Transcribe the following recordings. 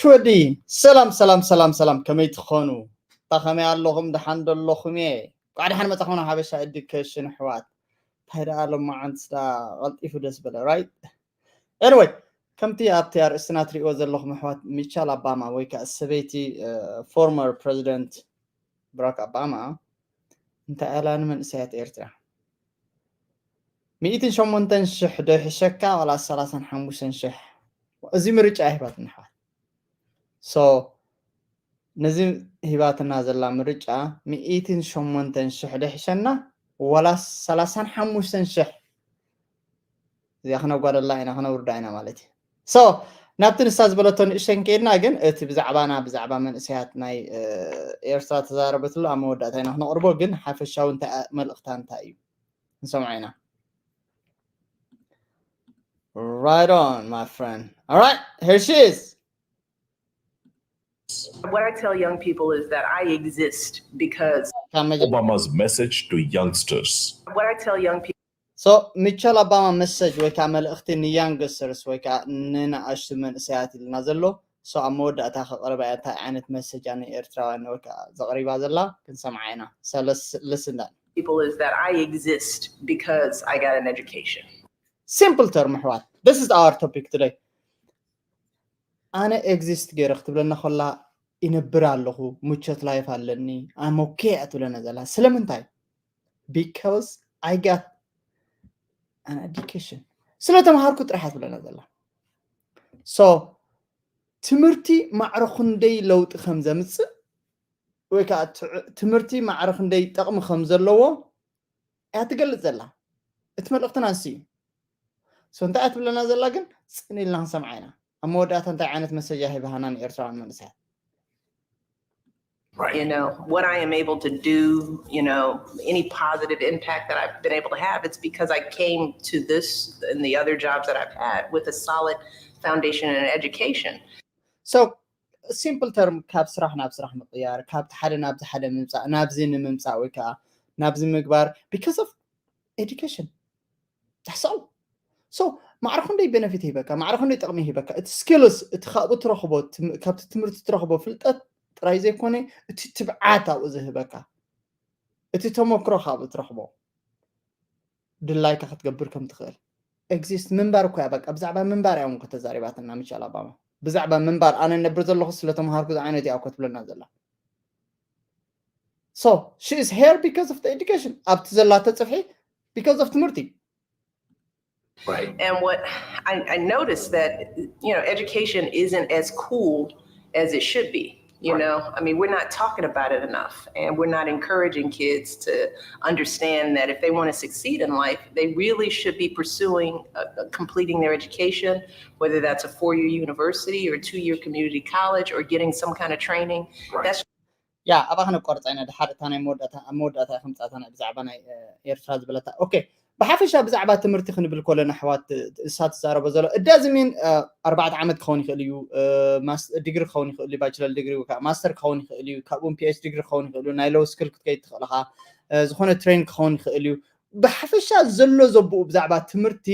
ችወዲ ሰላም ሰላም ሰላም ሰላም፣ ከመይ ትኾኑ? እታ ከመይ ኣለኹም? ደሓን ዶ ኣለኹም? እየ ቋዕ ደሓን መጻኹም ናብ ሓበሻ ኤዱኬሽን ኣሕዋት። እንታይ ደኣ ሎማዓንትስ ደኣ ቀልጢፉ ደስ በለ፣ right? Anyway፣ ከምቲ ኣብቲ ኣርእስትና ትሪእዎ ዘለኹም ኣሕዋት፣ ሚቻል ኣባማ ወይ ከዓ ሰበይቲ ፎርመር ፕረዚደንት ብራክ ኣባማ እንታይ ኣላ ንመንእሰያት ኤርትራ? ሚእትን ሸሞንተን ሽሕ ዶ ይሕሸካ ዋላ ሰላሳን ሓሙሽተን ሽሕ? እዚ ምርጫ ይህባትና ኣሕዋት። So ነዚ ሂባትና ዘላ ምርጫ ሚእትን ሸሞንተን ሽሕ ዶ ይሕሸና ዋላ ሰላሳን ሓሙሽተን ሽሕ? እዚኣ ክነጓደላ ኢና፣ ክነውርዳ ኢና ማለት እዩ። So ናብቲ ንሳ ዝበለቶ ንእሽተን ከይድና ግን እቲ ብዛዕባና ብዛዕባ መንእሰያት ናይ ኤርትራ ተዛረበትሉ ኣብ መወዳእታ ኢና ክነቕርቦ። ግን ሓፈሻዊ እንታይ መልእኽታ እንታይ እዩ ንሰምዖ ኢና። Right on, my friend. All right, here she is. What I tell young people is that I exist because Obama's message to youngsters. What I tell young people. So ሚቸል ኣባማ መሰጅ ወይ ከዓ መልእኽቲ ንያንግስተርስ ወይ ከዓ ንንኣሽቱ መንእሰያት ኢልና ዘሎ። So ኣብ መወዳእታ ከቕርባ እያ እንታይ ዓይነት መሰጃ ንኤርትራውያን ወይ ከዓ ዘቕሪባ ዘላ ክንሰምዓ ኢና። So let's listen that. People is that I exist because I got an education. Simple term ኣሕዋት። This is our topic today. ኣነ exist ገይረ ክትብለና ከላ ይነብር ኣለኹ፣ ምቾት life ኣለኒ፣ I'm okay እያ ትብለና ዘላ። ስለምንታይ? Because I got an education። ስለ ተምሃርኩ ጥራሕ እያ ትብለና ዘላ። So ትምህርቲ ማዕረ ክንደይ ለውጢ ከም ዘምፅእ ወይ ከዓ ትምህርቲ ማዕረ ክንደይ ጠቕሚ ከም ዘለዎ እያ ትገልፅ ዘላ። እቲ መልእኽትና ንሱ እዩ። So እንታይ እያ ትብለና ዘላ ግን ፅን ኢልና ክንሰምዓ ኢና። ኣብ መወዳእታ እንታይ ዓይነት መሰጃ ሂባሃና ንኤርትራውያን መንእሰያት? You know, what I am able to do, you know, any positive impact that I've been able to have, it's because I came to this and the other jobs that I've had with a solid foundation and education. So simple term፣ ካብ ስራሕ ናብ ስራሕ ምቕያር፣ ካብቲ ሓደ ናብዚ ሓደ ምምፃእ፣ ናብዚ ንምምፃእ ወይ ከዓ ናብዚ ምግባር because of education። That's all. So ማዕረ ክንደይ benefit ይህበካ፣ ማዕረ ክንደይ ጥቕሚ ይህበካ። እቲ skills፣ እቲ ካብኡ ትረኽቦ፣ ካብቲ ትምህርቲ ትረኽቦ ፍልጠት ጥራይ ዘይኮነ እቲ ትብዓት ኣብኡ ዝህበካ፣ እቲ ተመክሮ ካብኡ ትረኽቦ ድላይካ ክትገብር ከም ትኽእል። Exist ምንባር እኮ እያ። በቃ ብዛዕባ ምንባር እያ እውን ከተዛሪባትና ሚቻል ኣባማ። ብዛዕባ ምንባር ኣነ ነብር ዘለኹ ስለ ተምሃርኩ ዝዓይነት እያ እኮ ትብለና ዘላ። So she is here because of the education። ኣብቲ ዘላቶ ጽፍሒ because of ትምህርቲ። And what I, I noticed that, you know, education isn't as cool as it should be. You know, I mean, we're not talking about it enough, and we're not encouraging kids to understand that if they want to succeed in life, they really should be pursuing uh, uh, completing their education, whether that's a four-year university or a two-year community college or getting some kind of training. That's ያ ኣብኣ ክነቋርፃ ኢና። ድሓር እታ ናይ መወዳእታ ኣብ መወዳእታ ከምፃእታ ናይ ብዛዕባ ናይ ኤርትራ ዝበለታ። ኦኬ፣ ብሓፈሻ ብዛዕባ ትምህርቲ ክንብል ከለና ኣሕዋት እሳ ትዛረቦ ዘሎ it doesn't mean ኣርባዕተ ዓመት ክኸውን ይኽእል እዩ፣ ዲግሪ ክኸውን ይኽእል እዩ፣ ባችለር ዲግሪ ወይ ከዓ ማስተር ክኸውን ይኽእል እዩ፣ ካብኡ ፒኤች ዲግሪ ክኸውን ይኽእል እዩ፣ ናይ ሎው ስኩል ክትከይድ ትኽእል ኢኻ፣ ዝኾነ ትሬን ክኸውን ይኽእል እዩ። ብሓፈሻ ዘሎ ዘብኡ ብዛዕባ ትምህርቲ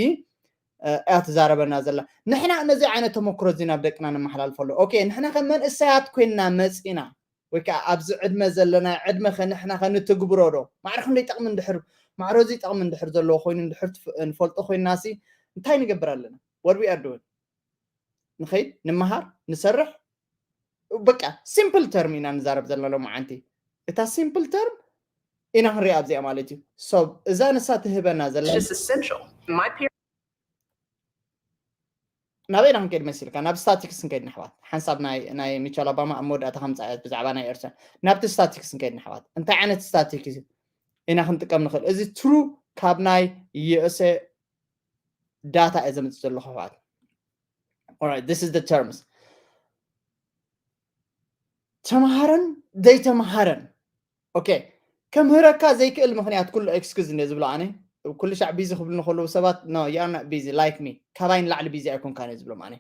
እያ ትዛረበና ዘላ። ንሕና ነዚ ዓይነት ተመክሮ እዚ ናብ ደቅና ነመሓላልፈሉ። ኦኬ፣ ንሕና ከም መንእሰያት ኮይንና መፂና ወይ ከዓ ኣብዚ ዕድመ ዘለና ዕድመ ከ ንሕና ከ ንትግብሮ ዶ? ማዕረ ክንደይ ጠቕሚ እንድሕር ማዕረ እዚ ጠቕሚ እንድሕር ዘለዎ ኮይኑ እንድሕር ንፈልጦ ኮይንና ሲ እንታይ ንገብር ኣለና? What we are doing? ንኸይድ፣ ንምሃር፣ ንሰርሕ። በቃ ሲምፕል ተርም ኢና ንዛረብ ዘለና ሎማዓንቲ። እታ ሲምፕል ተርም ኢና ክንሪኣ ኣብዚኣ ማለት እዩ። So እዛ ንሳ ትህበና ዘላ just essential. My parents ናበይ ኢና ክንከይድ መሲልካ? ናብ ስታቲክስ ክንከይድ ንሕዋት። ሓንሳብ ናይ ናይ ሚቸል ኦባማ ኣብ መወዳእታ ከምፃ እያ ብዛዕባ ናይ ኤርትራ። ናብቲ ስታቲክስ ክንከይድ ንሕዋት። እንታይ ዓይነት ስታቲክስ ኢና ክንጥቀም ንኽእል? እዚ ትሩ ካብ ናይ ዩኤስኤ ዳታ እየ ዘምፅእ ዘለኹ ኣሕዋት። Alright, this is the terms። ተምሃረን ዘይተምሃረን ኦኬ፣ ከምህረካ ዘይክእል ምኽንያት ኩሉ ኤክስኪዝ እንደ ዝብሎ ኣነ ኩሉ ሻዕ ቢዚ ክብሉ ንከለዉ ሰባት no, you are not busy like me፣ ካባይ ንላዕሊ ቢዚ ኣይኮንካን እየ ዝብሎም ኣነ።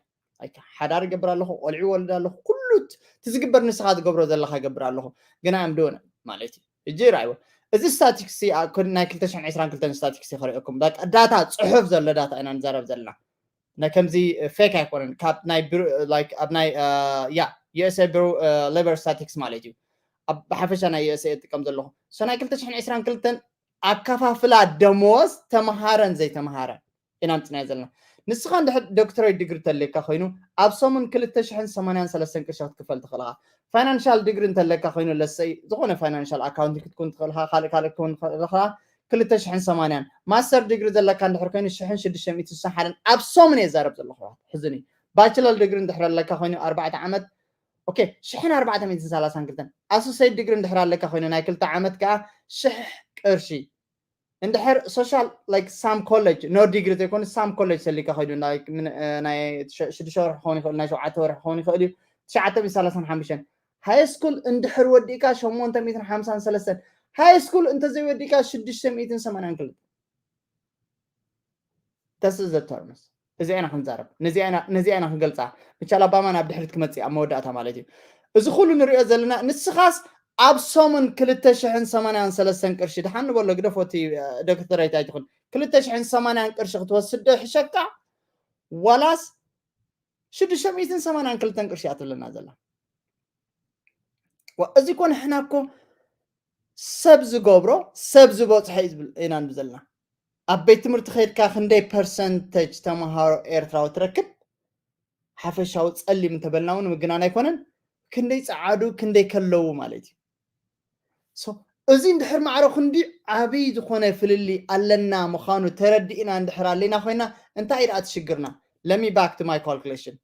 ሓዳር ይገብር ኣለኹ፣ ቆልዑ ይወልድ ኣለኹ፣ ኩሉ እቲ ዝግበር ንስኻ ዝገብሮ ዘለኻ ይገብር ኣለኹ፣ ግን ኣም ዶነ ማለት እዩ። እጂ ራይዎ እዚ ስታቲክስ ናይ ክልተ ሽሕን ዕስራን ክልተን ስታቲክስ ይኸርእየኩም። ዳታ፣ ጽሑፍ ዘሎ ዳታ ኢና ንዛረብ ዘለና። ናይ ከምዚ ፌክ ኣይኮነን። ካብ ናይ ብሩ- like ኣብ ናይ ያ USA ብሩ ሌበር ስታቲክስ ማለት እዩ። ኣብ ብሓፈሻ ናይ USA እጥቀም ዘለኹ። So ናይ ክልተ ሽሕን ዕስራን ክልተን ኣከፋፍላ ደመወዝ ተምሃረን ዘይተምሃረን ኢና ምፅናይ ዘለና። ንስኻ እንድሕር ዶክተሬት ዲግሪ ተለካ ኮይኑ ኣብ ሰሙን ክልተ ሽሕን ሰማንያን ሰለስተን ቅርሺ ክትክፈል ትኽእል ኢኻ። ፋይናንሻል ዲግሪ እንተለካ ኮይኑ ለሰይ ዝኾነ ፋይናንሻል ኣካውንቲንግ ክትኮን ትኽእል ኢኻ፣ ካልእ ካልእ ክትኮን ትኽእል ኢኻ። ክልተ ሽሕን ሰማንያን ማስተር ዲግሪ ዘለካ እንድሕር ኮይኑ ሽሕን ሽዱሽተ ሚእትን ስሳን ሓደን ኣብ ሰሙን እየ ዛረብ ዘለኹ። ሕዝኒ ባችለር ዲግሪ እንድሕር ኣለካ ኮይኑ ኣርባዕተ ዓመት ኦኬ ሽሕን ኣርባዕተ ሚእትን ሰላሳን ክልተን ኣሶሴት ዲግሪ እንድሕር ኣለካ ኮይኑ ናይ ክልተ ዓመት ከዓ ሽሕ ቅርሺ። እንድሕር ሶሻል like ሳም ኮሌጅ ኖ ዲግሪ ዘይኮኑ ሳም ኮሌጅ ሰሊካ ከይዱ ናይ ሽዱሽተ ወርሒ ክኸውን ይኽእል ናይ ሸውዓተ ወርሒ ክኸውን ይኽእል እዩ። ትሽዓተ ሚእትን ሰላሳን ሓሙሽተን ሃይ ስኩል እንድሕር ወዲእካ ሸሞንተ ሚእትን ሓምሳን ሰለስተን ሃይ ስኩል እንተዘይወዲእካ ሽዱሽተ ሚእትን ሰማንያን ክልተ ተስዘተርምስ እዚኣ ኢና ክንዛረብ ነዚኣ ኢና ክንገልፃ። ምቻል ኣባማ ናብ ድሕሪት ክመፅእ ኣብ መወዳእታ ማለት እዩ። እዚ ኩሉ ንሪኦ ዘለና ንስኻስ ኣብ ሰሙን ክልተ ሽሕን ሰማንያን ሰለስተን ቅርሺ ድሓን ንበሎ ግደፎ እቲ ዶክተሬት ኣይትኹን ክልተ ሽሕን ሰማንያን ቅርሺ ክትወስድ ዶ ይሕሸካ ዋላስ ሽዱሽተ ሚእትን ሰማንያን ክልተን ቅርሺ እያ ትብለና ዘላ። እዚ ኮ ንሕና እኮ ሰብ ዝገብሮ ሰብ ዝበፅሐ እዩ ዝብል ኢና ንብል ዘለና። ኣብ ቤት ትምህርቲ ከይድካ ክንደይ ፐርሰንተጅ ተምሃሮ ኤርትራዊ ትረክብ ሓፈሻዊ ፀሊም እንተበልና እውን ምግናን ኣይኮነን። ክንደይ ፀዓዱ ክንደይ ከለዉ ማለት እዩ። እዚ እንድሕር ማዕረ ክንዲ ዓብይ ዝኾነ ፍልሊ ኣለና ምዃኑ ተረዲእና እንድሕር ኣለና ኮይና እንታይ ደኣ ትሽግርና? Let me back to my calculation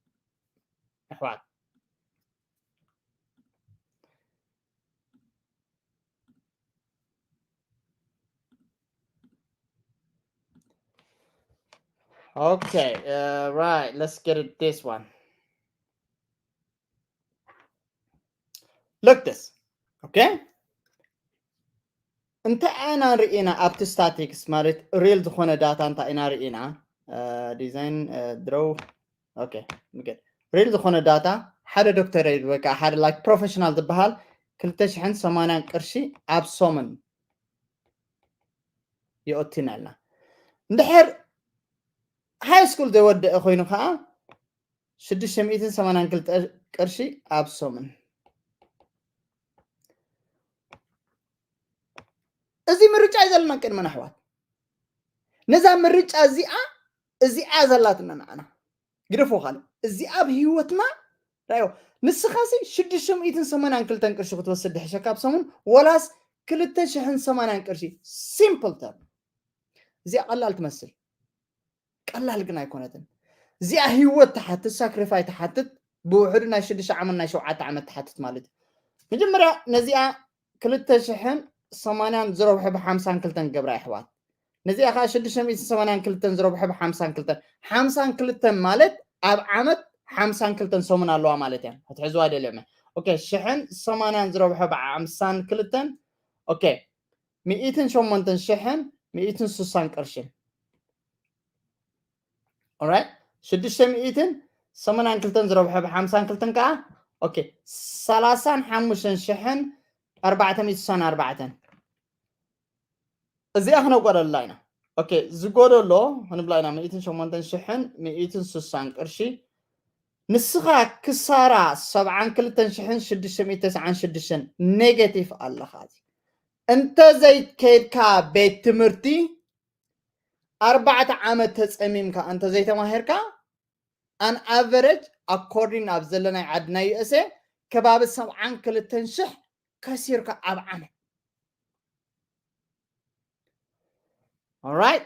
ኣሕዋት። Okay, uh, right, let's get it this one. Look this, okay? እንታይ ኢና ርኢና ኣብቲ ስታቲክስ ማለት ሪል ዝኾነ ዳታ እንታይ ኢና ርኢና? ዲዛይን ድሮው ኦኬ ንገድ ሪል ዝኾነ ዳታ ሓደ ዶክተር ወይ ከዓ ሓደ ላይክ ፕሮፌሽናል ዝበሃል ክልተ ሽሕን ሰማንያን ቅርሺ ኣብ ሰሙን የኦቲና ኣለና። እንድሕር ሃይ ስኩል ዘይወደአ ኮይኑ ከዓ ሽዱሽተ ሚእትን ሰማንያን ክልተ ቅርሺ ኣብ ሰሙን። እዚ ምርጫ እዩ ዘለና ቅድመና ኣሕዋት። ነዛ ምርጫ እዚኣ እዚኣ ዘላትና ንዓና ግደፎ ካልእ እዚኣ ኣብ ህይወትና ራዮ ንስኻሲ ሽዱሽተ ሚእትን ሰማንያን ክልተን ቅርሺ ክትወስድ ድሕሸካ ኣብ ሰሙን ወላስ ክልተ ሽሕን ሰማንያን ቅርሺ? ሲምፕል ተርም እዚኣ ቀላል ትመስል። ቀላል ግን ኣይኮነትን። እዚኣ ህይወት ትሓትት፣ ሳክሪፋይ ትሓትት፣ ብውሕዱ ናይ ሽዱሽተ ዓመት ናይ ሸውዓተ ዓመት ትሓትት ማለት እዩ። መጀመርያ ነዚኣ ክልተ ሽሕን ሰማንያን ዝረብሑ ብሓምሳን ክልተን ገብራ ኣሕዋት። ነዚኣ ከዓ ሽዱሽተ ሚእትን ሰማንያን ክልተን ዝረብሑ ብሓምሳን ክልተን ሓምሳን ክልተን ማለት ኣብ ዓመት ሓምሳን ክልተን ሰሙን ኣለዋ ማለት እያ። ክትሕዝዋ ደልዮም እያ። ኦኬ ሽሕን ሰማንያን ዝረብሑ ብሓምሳን ክልተን ኦኬ ሚእትን ሸሞንተን ሽሕን ሚእትን ስሳን ቅርሽን ኦራይት ሽዱሽተ ሚእትን ሰማንያን ክልተን ዝረብሐ ብሓምሳን ክልተን ከዓ ኦኬ ሰላሳን ሓሙሽተን ሽሕን ኣርባዕተ ሚእቲ ስሳን ኣርባዕተን እዚኣ ክነጎደላ ኢና። ኦኬ ዝጎደሎ ክንብላ ኢና ሚእትን ሸሞንተን ሽሕን ሚእትን ስሳን ቅርሺ ንስኻ ክሳራ ሰብዓን ክልተን ሽሕን ሽዱሽተ ሚእቲ ተስዓን ሽዱሽተን ኔጌቲቭ ኣለኻ። እንተዘይከይድካ ቤት ትምህርቲ ኣርባዕተ ዓመት ተፀሚምካ እንተዘይተማሂርካ ኣን ኣቨረጅ ኣኮርዲን ኣብ ዘለናይ ዓዲ ናይ ዩኤስኤ ከባቢ ሰብዓን ክልተን ሽሕ ከሲርካ ኣብ ዓመት ኦራይት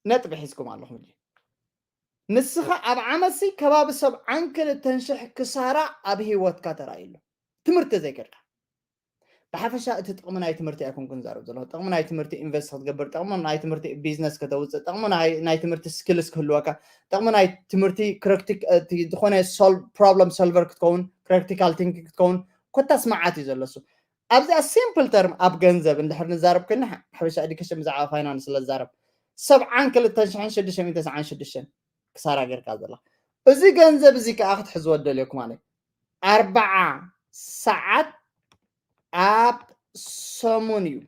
ነጥቢ ሒዝኩም ኣለኹም እ ንስኻ ኣብ ዓመትሲ ከባቢ ሰብዓን ክልተን ሽሕ ክሳራ ኣብ ህይወትካ ተራእዩ ኣሎ ትምህርቲ ዘይከድካ ብሓፈሻ እቲ ጥቕሚ ናይ ትምህርቲ ኣይኮንኩን ዛረብ ዘለኹ ጥቕሚ ናይ ትምህርቲ ኢንቨስት ክትገብር ጥቕሚ ናይ ትምህርቲ ቢዝነስ ከተውፅእ ጥቕሚ ናይ ትምህርቲ ስኪልስ ክህልወካ ጥቕሚ ናይ ትምህርቲ ክረክቲክ ዝኾነ ፕሮብለም ሶልቨር ክትከውን ክረክቲካል ቲንክ ክትከውን ኮታስ መዓት እዩ ዘለሱ ኣብዚኣ ሲምፕል ተርም ኣብ ገንዘብ እንድሕር ንዛረብ ኮይና ሓበሻ ኤዱኬሽን ብዛዕባ ፋይናንስ ስለ ዝዛረብ ሰብዓን ክልተን ሽሕን ሽዱሽተ ሚእትን ተስዓን ሽዱሽተን ክሳራ ጌርካ ዘላ እዚ ገንዘብ እዚ ከዓ ክትሕዝዎ ደልዮ ክማለ ኣርባዓ ሰዓት ኣብ ሰሙን እዩ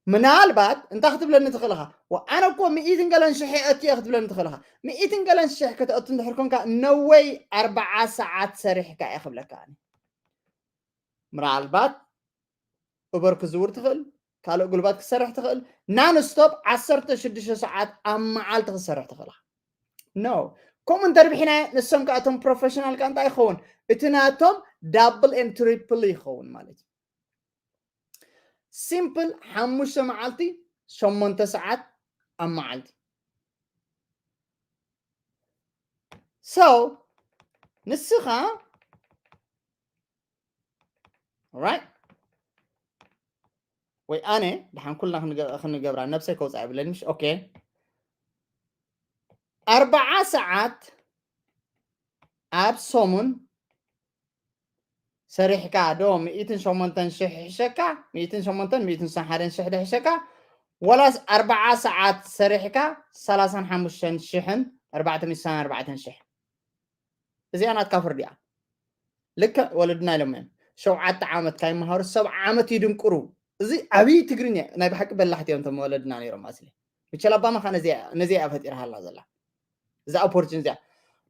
ምናልባት እንታይ ክትብለኒ ትኽእል ኢኻ? "ዋ፣ ኣነ እኮ ሚእትን ገለን ሽሕ እየ ኣእትየ" ክትብለኒ ትኽእል ኢኻ። ሚእትን ገለን ሽሕ ከተእቱ እንድሕር ኮንካ፣ ነወይ ኣርባዓ ሰዓት ሰሪሕካ እየ ክብለካ ኣነ። ምናልባት ኡበር ክዝውር ትኽእል፣ ካልእ ጉልባት ክትሰርሕ ትኽእል። ናን ስቶፕ ዓሰርተ ሽዱሽተ ሰዓት ኣብ መዓልቲ ክትሰርሕ ትኽእል ኢኻ። ኖ፣ ከምኡ እንተርቢሕና፣ ንሶም ከዓ እቶም ፕሮፌሽናል ከዓ እንታይ ይኸውን? እቲ ናቶም ዳብል ኤን ትሪፕል ይኸውን ማለት እዩ። ሲምፕል፣ ሓሙሽተ መዓልቲ፣ ሸሞንተ ሰዓት ኣብ መዓልቲ። So ንስኻ right፣ ወይ ኣነ፣ ደሓን ኩልና ክንገ-፣ ክንገብራ፣ ነብሰይ ከውፅኣ ይብለኒ፣ ምሽ? ኦኬ። ኣርባዓ ሰዓት ኣብ ሰሙን ሰሪሕካ ዶ ሚእትን ሸሞንተን ሽሕ ይሕሸካ? ሚእትን ሸሞንተን፣ ሚእትን ሓደን ሽሕ ዶ ይሕሸካ? ወላስ ኣርባዓ ሰዓት ሰሪሕካ ሰላሳን ሓሙሽተን ሽሕን ኣርባዕተ ሚእትን ሰብዓን ኣርባዕተን ሽሕ? እዚኣ ናትካ ፍርዲ እያ። ልክዕ ወለድና ኢሎም እዮም፣ "ሸውዓተ ዓመት ካይመሃሩ ሰብዓ ዓመት ይድንቁሩ።" እዚ ዓብዪ ትግርኛ እዩ። ናይ ብሓቂ በላሕቲ እዮም እቶም ወለድና ነይሮም። ኣስሊ ሚቸል ኣባማ ኸዓ ነዚኣ፣ ነዚኣ እያ ፈጢራሃልና ዘላ፣ እዛ ኦፖርቹኒቲ እዚኣ።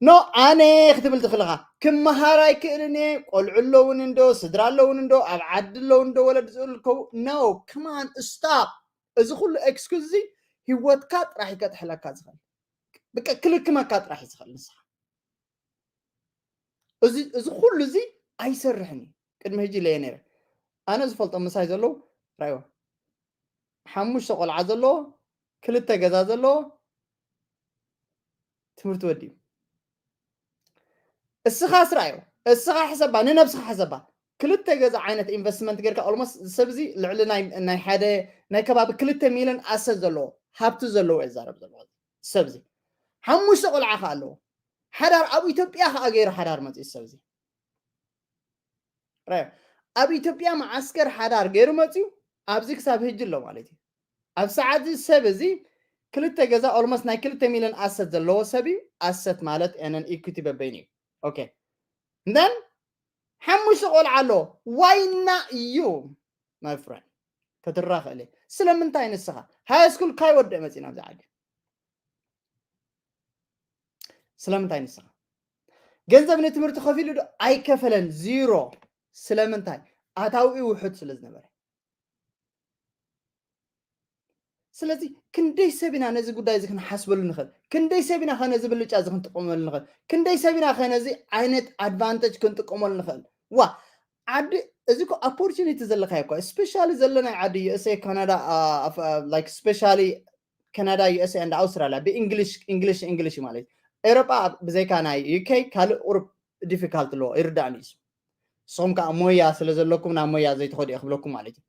ኖ፣ ኣነ ክትብል ትኽእል ኢኻ፣ "ክመሃር ኣይክእልን እየ፣ ቆልዑ ኣለውን እንዶ፣ ስድራ ኣለውን እንዶ፣ ኣብ ዓዲ ኣለውን እንዶ፣ ወለዲ ዝእልከው?" No, come on, stop። እዚ ኩሉ ኤክስኩዝ እዚ ህይወትካ ጥራሕ ይከጥሕለካ ዝኽእል፣ በቃ ክልክመካ ጥራሕ እዩ ዝኽእል ንስኻ። እዚ፣ እዚ ኩሉ እዚ ኣይሰርሕን እዩ። ቅድሚ ሕጂ ኢለየ ነይረ። ኣነ ዝፈልጦ ምሳይ ዘለዉ፣ ራእይዎ፣ ሓሙሽተ ቆልዓ ዘለዎ፣ ክልተ ገዛ ዘለዎ፣ ትምህርቲ ወዲኡ። እስኻስ ራእዮ፣ እስኻ ሕሰባ፣ ንነብስኻ ሕሰባ። ክልተ ገዛ ዓይነት ኢንቨስትመንት ጌርካ፣ ኦልሞስት ሰብ እዚ ልዕሊ ናይ፣ ናይ ሓደ ናይ ከባቢ ክልተ ሚልዮን ኣሰት ዘለዎ፣ ሃብቲ ዘለዎ እየ ዝዛረብ ዘለኹ። ሰብ እዚ ሓሙሽተ ቆልዓ ከኣ ኣለዎ። ሓዳር ኣብ ኢትዮጵያ ከኣ ገይሩ ሓዳር መጺኡ ሰብ እዚ። ራእዮ፣ ኣብ ኢትዮጵያ መዓስከር ሓዳር ገይሩ መጺኡ፣ ኣብዚ ክሳብ ህጂ ኣሎ ማለት እዩ። ኣብ ሰዓት እዚ ሰብ እዚ ክልተ ገዛ፣ ኦልሞስት ናይ ክልተ ሚልዮን ኣሰት ዘለዎ ሰብ እዩ። ኣሰት ማለት ኤነን ኢኩቲ በበይኑ እዩ። ኦኬ። Then ሓሙሽተ ቆልዓ ኣሎ። Why not you, my friend? ክትራ ክእል እየ። ስለምንታይ ንስኻ ሃይ ስኩል ካይወደእ መጺእ ናብዚ ዓዲ? ስለምንታይ ንስኻ? ገንዘብ ንትምህርቲ ከፊሉ ዶ? ኣይከፈለን። ዚሮ። ስለምንታይ? ኣታዊኡ ውሑድ ስለ ዝነበረ። ስለዚ ክንደይ ሰብ ኢና ነዚ ጉዳይ እዚ ክንሓስበሉ ንኽእል? ክንደይ ሰብ ኢና ከ ነዚ ብልጫ እዚ ክንጥቀመሉ ንኽእል? ክንደይ ሰብ ኢና ከ ነዚ ዓይነት ኣድቫንቴጅ ክንጥቀመሉ ንኽእል? ዋ፣ ዓዲ፣ እዚ እኮ ኦፖርቹኒቲ ዘለካ እኮ፣ ስፔሻሊ ዘለናይ ዓዲ ዩ ኤስ ኤ፣ ካናዳ፣ አ፣ ኣፍ-፣ አ፣ ላይክ ስፔሻሊ ካናዳ፣ ዩ ኤስ ኤ and ኣውስትራልያ ብእንግሊሽ፣ እንግሊሽ፣ እንግሊሽ ማለት እዩ። ኤውሮጳ ብዘይካ ናይ ዩ ኬ ካልእ ቁሩብ ዲፊካልት ኣለዎ፣ ይርዳእኒ እዩ። ንስኹም ከኣ ሞያ ስለ ዘለኩም ናብ ሞያ ዘይትኸዱ እየ ክብለኩም ማለት እዩ።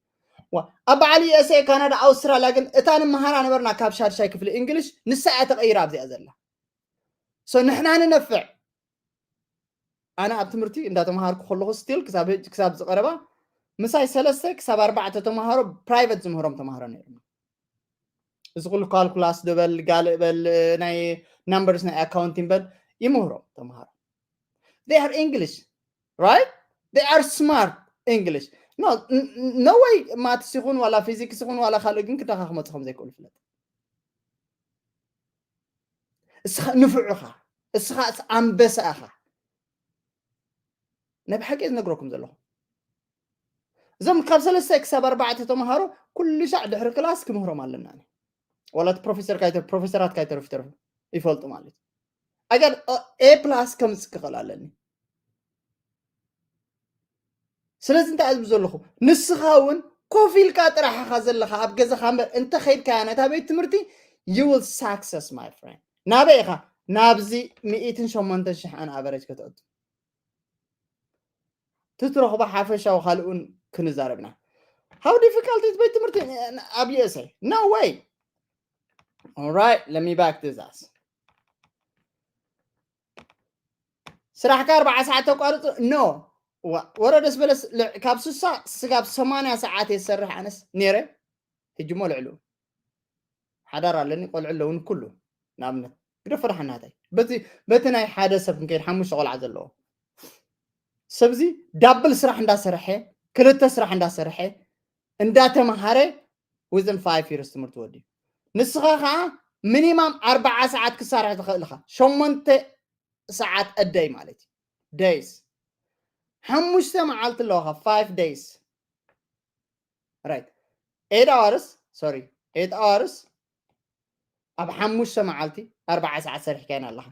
ዋ፣ ኣብ በዓል ዩ ኤስ ኤ፣ ካናዳ፣ ኣውስትራልያ ግን እታ ንመሃራ ነበርና ካብ ሻድሻይ ክፍሊ እንግሊሽ፣ ንሳ እያ ተቐይራ ኣብዚኣ ዘላ። ሶ ንሕና ንነፍዕ። ኣነ ኣብ ትምህርቲ እንዳተምሃርኩ ከለኹ ስቲል ክሳብ ሕጂ፣ ክሳብ ዝቐረባ ምሳይ ሰለስተ ክሳብ ኣርባዕተ ተምሃሮ ፕራይቨት ዝምህሮም ተምሃሮ ነይሮም። እዚ ኩሉ ካልኩላስ ዶ በል፣ ጋልእ በል፣ ናይ ናምበርስ፣ ናይ ኣካውንቲንግ በል፣ ይምህሮም ተምሃሮ። They are English, right? They are smart English. No, n-, n-, no way ማትስ ይኹን ዋላ ፊዚክስ ይኹን ዋላ ካልእ ግን ክደኻኽመ ከም ዘይክእሉ ፍለጥ። እስኻ ንፉዕ ኢኻ፣ እስኻ ኣንበሳ ኢኻ። ናይ ብሓቂ እየ ዝነግረኩም ዘለኹ። እዞም ካብ ሰለስተ ክሳብ ኣርባዕተ ተምሃሮ ኩሉ ሻዕ ድሕሪ ክላስ ክምህሮም ኣለና። ዋላ እቲ ፕሮፌሰር ካይተ-፣ ፕሮፌሰራት ካይተርፉ ይተርፉ ይፈልጡ ማለት እዩ። ኣገር ኤ ፕላስ ከምጽእ ክኽእል ኣለኒ። ስለዚ እንታይ እየ ዝብል ዘለኹ? ንስኻ እውን ኮፍ ኢልካ ጥራሕ ኢኻ ዘለኻ ኣብ ገዛኻ እምበር፣ እንተ ኸይድካ ነታ ቤት ትምህርቲ፣ you will success, my friend። ናበይ ኢኻ? ናብዚ ሚእትን ሸሞንተን ሽሕ ኣን ኣቨሬጅ ከተእቱ። ትትረኽቦ ሓፈሻዊ ካልእውን ክንዛረብ ኢና። How difficult is ቤት ትምህርቲ ኣብ ዩ ኤስ ኤ? No way. All right, let me back this ass. ስራሕካ ኣርባዓ ሰዓት ተቋርጹ? ኖ። ዋ-፣ ወረ ደስ በለስ ል-፣ ካብ ስሳ ስጋብ ሰማንያ ሰዓት እየ ዝሰርሕ ኣነስ ነይረ። ሕጂ እሞ ልዕሉ። ሓዳር ኣለኒ፣ ቆልዑ ኣለውኒ፣ ኩሉ። ንኣብነት፣ ግደፎ ደሓን ናተይ። በቲ፣ በቲ ናይ ሓደ ሰብ ክንከይድ ሓሙሽተ ቆልዓ ዘለዎ። ሰብዚ ዳብል ስራሕ እንዳሰርሐ፣ ክልተ ስራሕ እንዳሰርሐ፣ እንዳተምሃረ፣ within five years ትምህርቲ ወዲ ንስኻ ከዓ ሚኒማም ኣርባዓ ሰዓት ክሳርሕ ትኽእል ኢኻ። ሸሞንተ ሰዓት a day ማለት እዩ። Days ሓሙሽተ መዓልቲ ኣለዋኻ። Five days, right? Eight hours, sorry, eight hours ኣብ ሓሙሽተ መዓልቲ ኣርባዓ ሰዓት ሰሪሕካ ኢና ኣለኻ።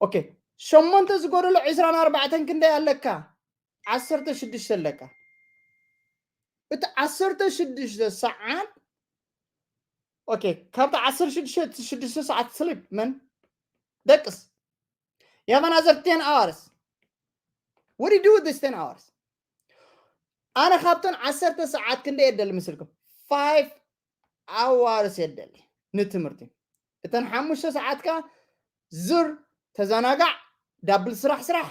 ኦኬ፣ ሸሞንተ ዝጎደሎ ዕስራን ኣርባዕተን ክንደይ ኣለካ? ዓሰርተ ሽዱሽተ ኣለካ። እቲ ዓሰርተ ሽዱሽተ ሰዓት፣ ኦኬ፣ ካብቲ ዓሰርተ ሽዱሽተ ሰዓት sleep, መን ደቅስ? You have another ten hours. What do you do with this ten hours? ኣነ ካብተን ዓሰርተ ሰዓት ክንደይ የደሊ ምስልኩም? Five hours የደሊ ንትምህርቲ። እተን ሓሙሽተ ሰዓትካ ዙር፣ ተዘናጋዕ፣ ዳብል ስራሕ ስራሕ፣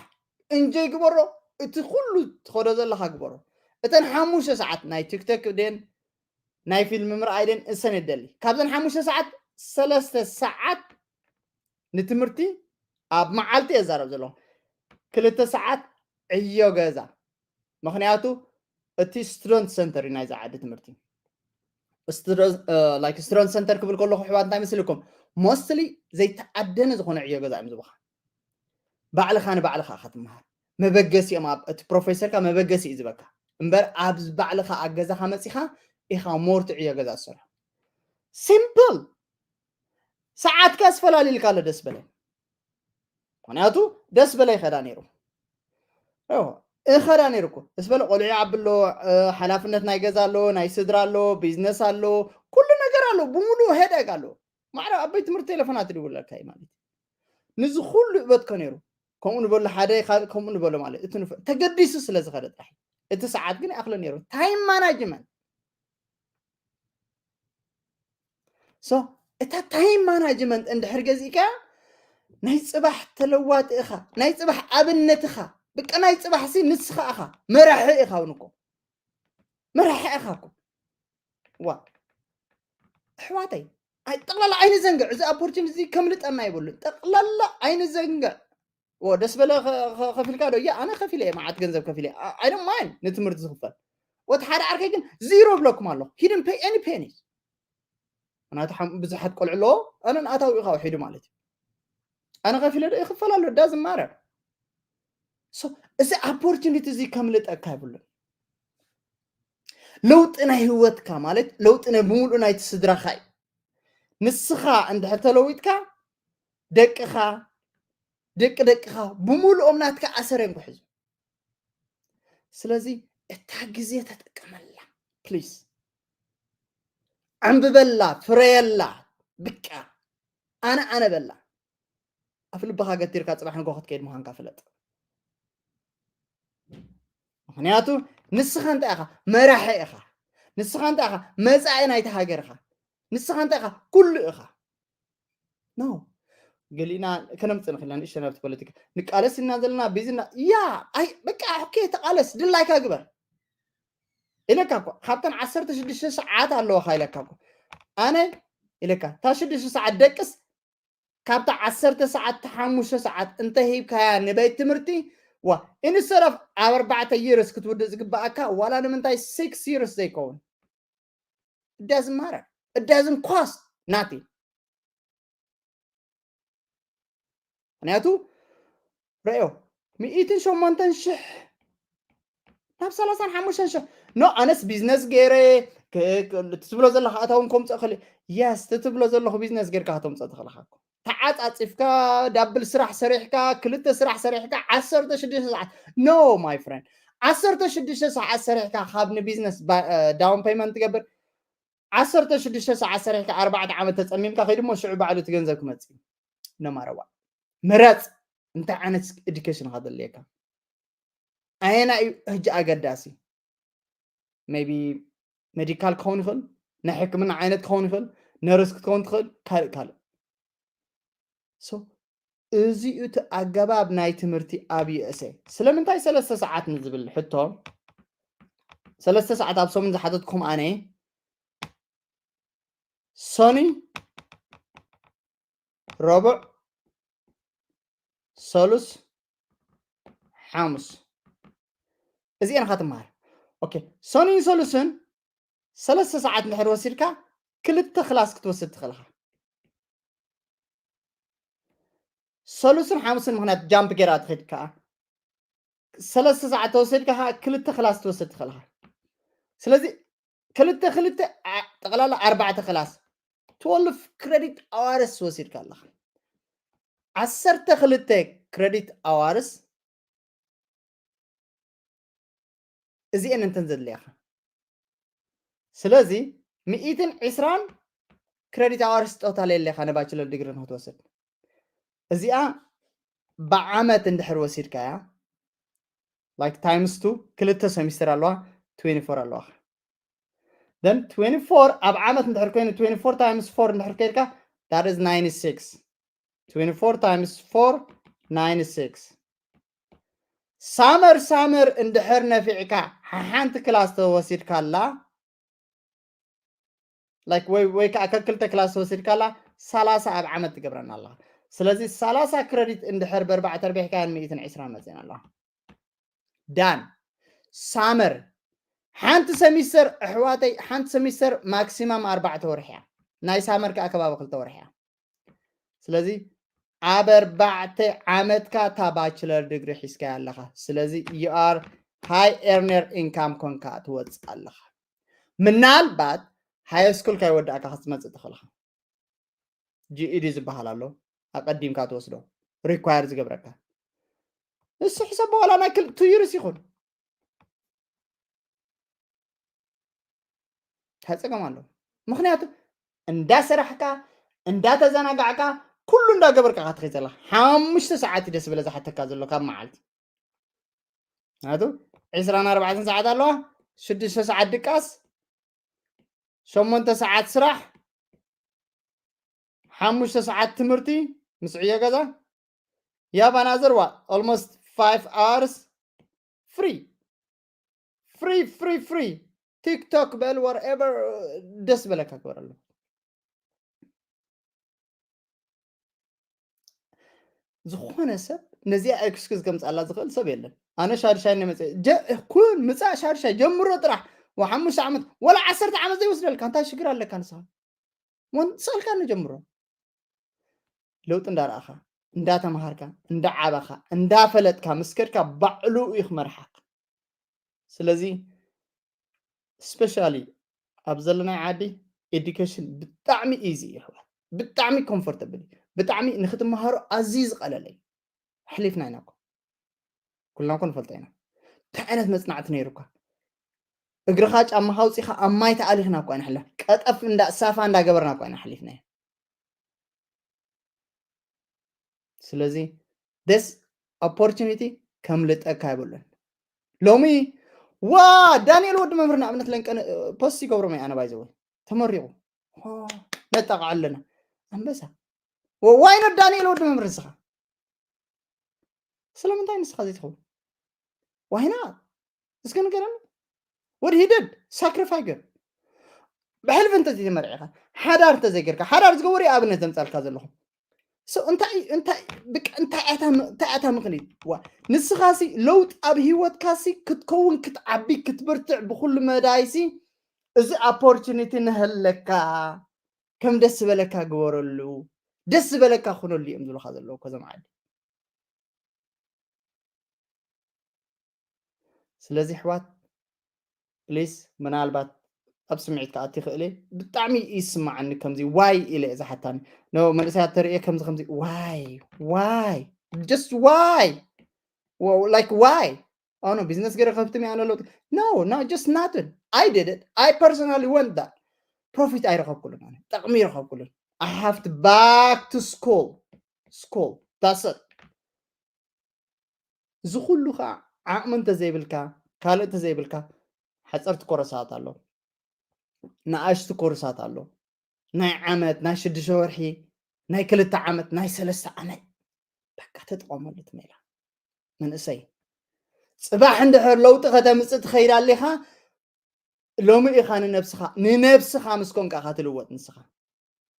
እንጆይ ግበሮ፣ እቲ ኩሉ ትኸዶ ዘለኻ ግበሮ። እተን ሓሙሽተ ሰዓት ናይ ቲክቶክ ደን ናይ ፊልም ምርኣይ ደን እሰን የደሊ። ካብዘን ሓሙሽተ ሰዓት ሰለስተ ሰዓት ንትምህርቲ ኣብ መዓልቲ እየ ዛረብ ዘለኹ። ክልተ ሰዓት ዕዮ ገዛ። ምኽንያቱ እቲ student center እዩ ናይዚ ዓዲ ትምህርቲ። Student center ክብል ከለኹ ኣሕዋት እንታይ መስልኩም? Mostly ዘይተኣደነ ዝኾነ ዕዮ ገዛ እዮም ዝብኻ። ባዕልኻ ንባዕልኻ ኢኻ ትምሃር። መበገሲ እዮም ኣብ እቲ ፕሮፌሰርካ መበገሲ እዩ ዝበካ እምበር ኣብ ባዕልኻ ኣብ ገዛኻ መፂኻ ኢኻ more ትዕዮ ገዛ ዝሰርሑ። Simple። ሰዓትካ ኣስፈላሊልካ ኣሎ ደስ በለ። ምኽንያቱ ደስ በለ ይኸዳ ነይሩ። እኸዳ ነይሩ እኮ ደስ በለ። ቆልዑ ይዓቢ ኣሎ፣ ሓላፍነት ናይ ገዛ ኣሎ፣ ናይ ስድራ ኣሎ፣ ቢዝነስ ኣሎ፣ ኩሉ ነገር ኣሎ፣ ብምሉእ ሄደግ ኣሎ። ማዕረ ኣብ ቤት ትምህርቲ ቴሌፎን ኣትድውለካ እዩ ማለት እዩ። ንዚ ኩሉ እበትኮ ነይሩ። ከምኡ ንበሎ ሓደ ካልእ ከምኡ ንበሎ ማለት እቲ ተገዲሱ ስለ ዝኸደ ጥራሕ። እቲ ሰዓት ግን ይኣኽሎ ነይሩ። ታይም ማናጅመንት። So እታ ታይም ማናጅመንት እንድሕር ገዚእካ ናይ ፅባሕ ተለዋጢ ኢኻ፣ ናይ ፅባሕ ኣብነት ኢኻ። ብቃ ናይ ፅባሕ ሲ ንስኻ ኢኻ መራሒ ኢኻ። እውን እኮ መራሒ ኢኻ እኮ። ዋ ኣሕዋተይ፣ ጠቕላላ ኣይንዘንግዕ። እዚ ኦፖርቹኒቲ ከምልጠና ይብሉን። ጠቕላላ ኣይንዘንግዕ። ደስ በለ ከፊልካ ዶ? እያ ኣነ ከፊለ እየ፣ መዓት ገንዘብ ከፊለ። I don't mind ንትምህርቲ ዝኽፈል። ወቲ ሓደ ዓርከይ ግን ዚሮ ብለኩም ኣለኹ። He didn't pay any pennies። ምክንያቱ ብዙሓት ቆልዑ ኣለዎ። ኣነ ንኣታዊ ኢኻ ውሒዱ ማለት እዩ። ኣነ ከፊለ ዶ ይኽፈል ኣሎ? Doesn't matter። እዚ ኦፖርቹኒቲ እዚ ከምልጠካ ይብሉን። ለውጢ ናይ ህይወትካ ማለት ለውጢ ናይ ብምሉእ ናይቲ ስድራኻ እዩ። ንስኻ እንድሕር ተለዊጥካ ደቅኻ፣ ደቂ ደቅኻ ብምሉኦም ናትካ ኣሰር እዮም ክሕዙ። ስለዚ እታ ግዜ ተጠቀመላ ፕሊስ። ዕንብበላ፣ ፍረየላ። ብቃ ኣነ ኣነ በላ። ኣፍ ልብኻ ገቲርካ ፅባሕ ንጎ ክትከይድ ምዃንካ ፍለጥ። ምክንያቱ ንስኻ እንታይ ኢኻ? መራሒ ኢኻ። ንስኻ እንታይ ኢኻ? መፃኢ ናይቲ ሃገር ኢኻ። ንስኻ እንታይ ኢኻ? ኩሉ ኢኻ። ኖ ገሊና ከነምፅእ ንኽእልና ንእሽተን ኣብቲ ፖለቲካ ንቃለስ ኢና ዘለና ቢዝና ያ ኣይ በቃ ኦኬ ተቃለስ ድላይካ ግበር ኢለካ እኮ። ካብተን ዓሰርተ ሽዱሽተ ሰዓት ኣለዋካ ኢለካ እኮ። ኣነ ኢለካ እታ ሽዱሽተ ሰዓት ደቅስ ካብታ ዓሰርተ ሰዓት ሓሙሽተ ሰዓት እንተሂብካያ ንቤት ትምህርቲ ዋ ኢንስተድ ኦፍ ኣብ ኣርባዕተ ይርስ ክትውድእ ዝግባኣካ ዋላ ንምንታይ ሲክስ ይርስ ዘይከውን? It doesn't matter. It doesn't cost nothing. ምክንያቱ ረዮ ሚእትን ሸሞንተን ሽሕ ናብ ሰላሳን ሓሙሽተን ሽሕ ኖ ኣነስ ቢዝነስ ገይረ ትብሎ ዘለካ ኣታውን ከምፅእ ክእል የስ ትብሎ ዘለኹ ቢዝነስ ጌርካ ከተምፅእ ትኽእልካ እኮ ተዓፃፂፍካ ዳብል ስራሕ ሰሪሕካ ክልተ ስራሕ ሰሪሕካ ዓሰርተ ሽዱሽተ ሰዓት no my friend ዓሰርተ ሽዱሽተ ሰዓት ሰሪሕካ ካብ ንቢዝነስ down payment ትገብር ዓሰርተ ሽዱሽተ ሰዓት ሰሪሕካ ኣርባዕተ ዓመት ተፀሚምካ ከይድሞ ሽዑ ባዕሉ እቲ ገንዘብ ክመፅእ no matter what ምረፅ እንታይ ዓይነት education ካ ዘድልየካ ኣየና እዩ ሕጂ ኣገዳሲ maybe ሜዲካል ክኸውን ይኽእል ናይ ሕክምና ዓይነት ክኸውን ይኽእል ነርስ ክትከውን ትኽእል ካልእ ካልእ እዚኡ እቲ ኣገባብ ናይ ትምህርቲ ኣብ USA ስለምንታይ ሰለስተ ሰዓት ንዝብል ሕቶ ሰለስተ ሰዓት ኣብ ሰሙን ዝሓተትኩም ኣነ ሰኒ ረቡዕ ሰሉስ ሓሙስ እዚኤን ኢኻ ትመሃር ሰኒን ሰሉስን ሰለስተ ሰዓት እንድሕር ወሲድካ ክልተ ክላስ ክትወስድ ትኽእል ኢኻ። ሰሉስን ሓሙስን ምኽንያት ጃምፕ ጌራ ትኸድ ከኣ ሰለስተ ሰዓት ተወሰድካ ከዓ ክልተ ክላስ ትወስድ ትኽእል ኢኻ። ስለዚ ክልተ ክልተ ዓ- ጠቕላላ ኣርባዕተ ክላስ ትወልፍ ክረዲት ኣዋርስ ወሲድካ ኣለኻ። ዓሰርተ ክልተ ክረዲት ኣዋርስ እዚኤን እንተን ዘድልያኻ። ስለዚ ሚእትን ዕስራን ክረዲት ኣዋርስ ጦታል የለኻ ንባችለር ዲግሪ ንክትወስድ። እዚኣ ብዓመት እንድሕር ወሲድካያ like times two ክልተ ሰሚስተር ኣለዋ። Twenty four ኣለዋ። Then twenty four ኣብ ዓመት እንድሕር ኮይኑ twenty four times four እንድሕር ከይድካ that is ninety six. Twenty four times four ninety six. ሳመር ሳመር እንድሕር ነፊዕካ ሓሓንቲ ክላስ ተወሲድካላ like ወይ ወይ ከዓ ከክልተ ክላስ ተወሲድካላ ሰላሳ ኣብ ዓመት ትገብረና ኣለኻ። ስለዚ ሰላሳ ክረዲት እንድሕር በርባዕተ ርቢሕካያን ሚእትን ዕስራን መፅእን ኣለዋ። ዳን ሳመር ሓንቲ ሰሚስተር ኣሕዋተይ ሓንቲ ሰሚስተር ማክሲማም ኣርባዕተ ወርሒ እያ። ናይ ሳመር ከዓ ከባቢ ክልተ ወርሒ እያ። ስለዚ ኣብ ኣርባዕተ ዓመትካ እታ ባችለር ድግሪ ሒዝካያ ኣለኻ። ስለዚ you are high earner income ኮንካ ትወፅእ ኣለኻ። ምናልባት ሃይ ስኩል ካይወዳእካ ክትመፅእ ትኽእልኻ። ጂኢዲ ዝበሃል ኣሎ ኣቀዲምካ ትወስዶ ሪኳየር ዝገብረካ እሱ ሕሰብ በኋላ ናይ ክል ቱ ይርስ ይኹን ታፀገም ኣሎ። ምክንያቱ እንዳሰራሕካ እንዳተዘናጋዕካ ኩሉ እንዳገበርካ ክትኸይ ዘላ ሓሙሽተ ሰዓት ደስ ብለ ዝሓተካ ዘሎ ካብ መዓልቲ ናቱ ዕስራን ኣርባዕተን ሰዓት ኣለዋ። ሽዱሽተ ሰዓት ድቃስ፣ ሸሞንተ ሰዓት ስራሕ፣ ሓሙሽተ ሰዓት ትምህርቲ ምስ ዕዮ ገዛ። You have another what? Almost five hours free. Free, free, free. ቲክቶክ በል whatever ደስ በለካ ግበረሉ። ዝኾነ ሰብ ነዚኣ ኤክስኩዝ ከምፅኣላ ዝኽእል ሰብ የለን። ኣነ ሻድሻይ ነመፀ ኩን ምፃእ ሻድሻይ ጀምሮ ጥራሕ ወሓሙሽተ ዓመት ወላ ዓሰርተ ዓመት ዘይወስደልካ እንታይ ሽግር ኣለካ ንስኻ? ወንፀልካ ንጀምሮ ለውጢ እንዳረኣኻ እንዳተምሃርካ እንዳዓበኻ እንዳፈለጥካ ምስ ከድካ ባዕሉ እዩ ክመርሓካ። ስለዚ ስፔሻሊ ኣብ ዘለናይ ዓዲ ኤዱኬሽን ብጣዕሚ ኢዚ እዩ ኣሕዋት፣ ብጣዕሚ ኮምፎርተብል እዩ፣ ብጣዕሚ ንክትመሃሮ ኣዝዩ ዝቐለለ እዩ። ኣሕሊፍና ኢና እኮ ኩልና እኮ ንፈልጦ ኢና። እንታይ ዓይነት መፅናዕቲ ነይሩካ? እግርኻ ጫማኻ ኣውፂኻ ኣብ ማይ ተኣሊኽና እኳ ኢና ሕላ ቀጠፍ እንዳ ሳፋ እንዳገበርና እኳ ኢና ሓሊፍናዮ። ስለዚ this opportunity ከምልጠካ ኣይብሉን። ሎሚ ዋ ዳንኤል ወዲ መምህር ንኣብነት ለንቀን ፖስት ይገብሮም ኣነ ባይዘወ ተመሪቑ ነጠቃዕ ኣለና ኣንበሳ ዋይኖ ዳንኤል ወዲ መምህር ንስኻ ስለምንታይ ንስኻ ዘይትኸውን ዋይና እስከ ንገረኒ ወዲ ሂደድ ሳክሪፋይ ገር ብሕልፊ እንተዘይተመርዒኻ ሓዳር እንተዘይገርካ ሓዳር ዝገበሩ ኣብነት ዘምፃልካ ዘለኹም እንታይ እንታይ እንታይ እታ ምክንያት ንስኻሲ ለውጥ ኣብ ሂወትካሲ ክትከውን ክትዓቢ ክትብርትዕ ብኩሉ መዳይሲ እዚ ኦፖርቹኒቲ ንህለካ ከም ደስ ዝበለካ ግበረሉ ደስ ዝበለካ ኩነሉ እዮም ዝብሉካ ዘለዉ ከዞም ዓዲ ስለዚ ኣሕዋት ፕሊስ ምናልባት ኣብ ስምዒት ክኣቲ ይኽእል እየ ብጣዕሚ ይስማዓኒ ከምዚ ዋይ ኢለ እየ ዝሓታኒ ኖ መንእሰያት ተርእየ ከምዚ ከምዚ ዋይ ዋይ just ዋይ like ዋይ ኣኖ ቢዝነስ ገይረ ከፍትም እየ ኣነ ለውጢ no no just nothing I did it I personally went that profit ኣይረኸብኩሉን ኣነ ጠቕሚ ይረኸብኩሉን I have to back to school school that's it እዚ ኩሉ ከዓ ዓቕሚ እንተዘይብልካ ካልእ እንተዘይብልካ ሓፀርቲ ኮረሳት ኣሎ ንኣሽቲ ኮርሳት ኣሎ ናይ ዓመት ናይ ሽዱሽተ ወርሒ ናይ ክልተ ዓመት ናይ ሰለስተ ዓመት በቃ ተጠቐመሉ ትሜላ መንእሰይ ፅባሕ እንድሕር ለውጢ ከተምፅእ ትኸይድ ኣሊኻ ሎሚ ኢኻ ንነብስኻ ንነብስኻ ምስ ኮንካ ኢኻ ትልወጥ ንስኻ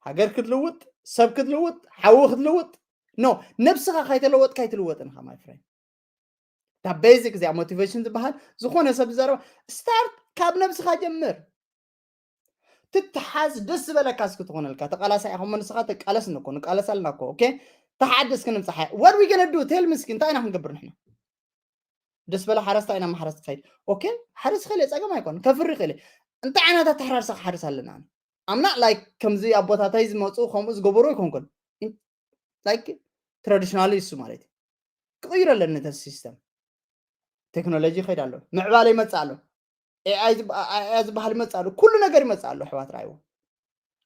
ሃገር ክትልውጥ ሰብ ክትልውጥ ሓዊ ክትልውጥ ኖ ነብስኻ ካይተለወጥካ ኣይትልወጥን ኢኻ my friend እታ ቤዚክ እዚኣ ሞቲቬሽን ዝበሃል ዝኾነ ሰብ ዝዛረባ ስታርት ካብ ነብስኻ ጀምር ትትሓዝ ደስ ዝበለካ እስኪ ትኾነልካ። ተቃላሳይ ኢኻ እሞ ንስኻ ተቃለስ እኮ፣ ንቃለስ ኣለና እኮ። ኦኬ? ተሓድስ ክንብጽሓ። What we gonna do? Tell me እስኪ እንታይ ኢና ክንገብር ንሕና? ደስ በለ ሓረስታይ ኢና ማሕረስ ትኸይድ። ኦኬ? ሓረስ ክእል እየ፣ ጸገም ኣይኮን። ከፍሪ ክእል እየ። እንታይ ዓይነት ኣተሓራርሳ ክሓርስ ኣለና? I'm not like ከምዚ ኣቦታታይ ዝመጹ ከምኡ ዝገበሩ ኣይኮንኩን። Like traditional እሱ ማለት እዩ። ክቕይር ኣለኒ ነቲ ሲስተም። ቴክኖሎጂ ይኸይድ ኣሎ። ምዕባለ ይመጽእ ኣሎ። ኤኣይ ዝብ-፣ ኤኣይ ዝበሃል ይመጽእ ኣሎ። ኩሉ ነገር ይመጽእ ኣሎ። ኣሕዋት ርኣይዎ።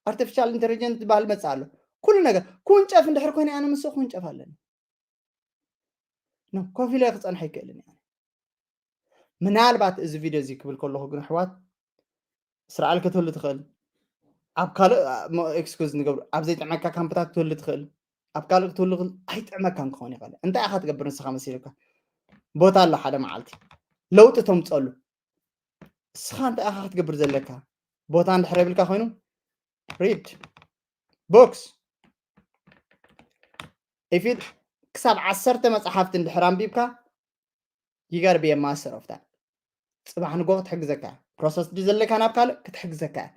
ኣርቲፊሻል ኢንተሊጀንስ ዝበሃል ይመጽእ ኣሎ። ኩሉ ነገር። ክውንጨፍ እንድሕር ኮይነ ኣነ ምስ ክውንጨፍ ኣለኒ። ኖ፣ ኮፍ ኢለ ክጸንሕ ኣይክእልን እየ። ምናልባት እዚ ቪድዮ እዚ ክብል ከለኹ ግን ኣሕዋት፣ እስራኤል ክትህሉ ትኽእል። ኣብ ካልእ፣ ሞ-፣ ኤክስኩዝ ንገብሩ። ኣብ ዘይጥዕመካ ካምፕታት ክትህሉ ትኽእል። ኣብ ካልእ ክትህሉ ትኽእል። ኣይጥዕመካን ክኸውን ይኽእል። እንታይ ኢኻ ትገብር ንስኻ መሲልካ? ቦታ ኣሎ ሓደ መዓልቲ። ለውጢ ተምጸሉ። እስኻ እንታይ ኢኻ ክትገብር ዘለካ? ቦታ እንድሕር የብልካ ኮይኑ፣ ሪድ ቦክስ። ኢፊድ ክሳብ ዓሰርተ መጽሓፍቲ እንድሕር ኣንቢብካ፣ you gotta be a master of that። ጽባሕ ንጎ ክትሕግዘካ እያ። ፕሮሰስ ድዩ ዘለካ ናብ ካልእ ክትሕግዘካ እያ።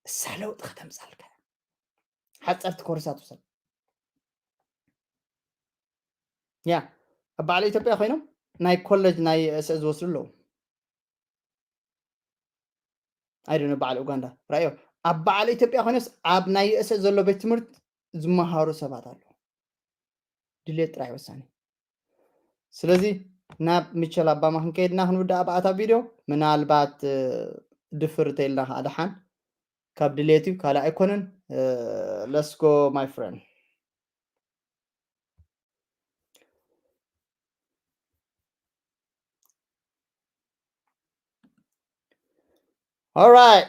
እሳ ለውጢ ከተምጻልካ እያ። ሓጸርቲ ኮርሳት ውሰድ። ያ፣ ኣብ በዓል ኢትዮጵያ ኮይኖም ናይ ኮሌጅ ናይ ርእሰ ዝወስዱ ኣለዉ። ኣይደነ በዓል ኡጋንዳ ራእዮ ኣብ በዓል ኢትዮጵያ ኮይኖስ ኣብ ናይ ርእሰ ዘሎ ቤት ትምህርት ዝመሃሩ ሰባት ኣለዉ። ድሌት ጥራይ ወሳኒ። ስለዚ ናብ ሚቸል ኣባማ ክንከይድና ክንውዳእ ኣብ ኣታ ቪድዮ ምናልባት፣ እ፣ ድፍር ተይልና ከዓ ደሓን ካብ ድሌት እዩ፣ ካልእ ኣይኮነን። እ፣ let's go my friend። All right.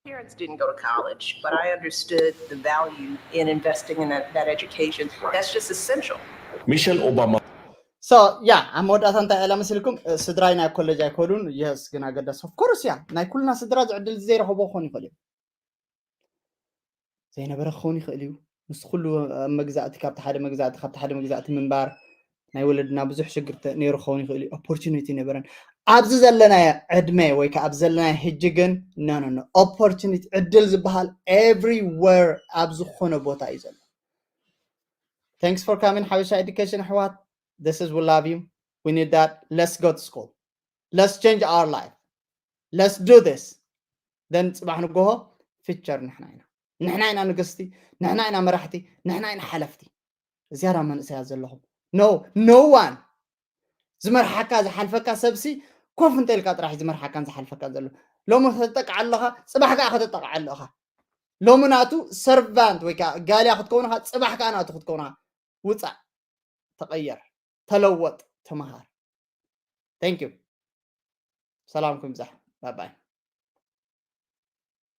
Parents didn't go to college, but I understood the value in investing in that, that education. That's just essential. Michelle Obama. So yeah, ኣብ መወዳእታ እንታይ ኢላ መሲልኩም? እ፣ ስድራይ ናይ ኮሌጅ ኣይኮኑን። የስ፣ ግን ኣገዳሲ ኦፍ ኮርስ ያ ናይ ኩልና ስድራ ዝዕድል ዘይረኸቦ ክኾን ይኽእል እዩ። ዘይነበረ ክኸውን ይኽእል እዩ። ምስ ኩሉ ኣብ መግዛእቲ፣ ካብቲ ሓደ መግዛእቲ፣ ካብቲ ሓደ መግዛእቲ ምንባር ናይ ወለድና ብዙሕ ሽግር ተ-፣ ነይሩ ክኸውን ይኽእል እዩ። ኦፖርቹኒቲ ነበረን። ኣብዚ ዘለናዮ ዕድመ ወይ ከዓ ኣብዚ ዘለናዮ ሕጂ ግን፣ no, no, no. ኦፖርቹኒቲ፣ ዕድል ዝበሃል everywhere፣ ኣብ ዝኾነ ቦታ እዩ ዘሎ። Thanks for coming ሓበሻ ኤዱኬሽን ኣሕዋት። This is we love you. We need that. Let's go to school. Let's change our life. Let's do this. Then ጽባሕ ንጎሆ ፊቸር ንሕና ኢና። ንሕና ኢና ንግስቲ፣ ንሕና ኢና መራሕቲ፣ ንሕና ኢና ሓለፍቲ። ዝያዳ መንእሰያት ዘለኹም። No, no one። ዝመርሓካ ዝሓልፈካ ሰብሲ ኮፍ እንተ ኢልካ ጥራሕ ዝመርሓካን ዝሓልፈካን ዘሎ። ሎሚ ከተጠቅዓ ኣለኻ፣ ጽባሕ ከዓ ከተጠቅዓ ኣለኻ። ሎሚ ናቱ ሰርቫንት ወይ ከዓ ጋልያ ክትከውን ኢኻ፣ ጽባሕ ከዓ ናቱ ክትከውን ኢኻ። ውጻእ፣ ተቐየር፣ ተለወጥ፣ ተመሃር። Thank you። ሰላምኩም ይብዛሕ። ባይ ባይ።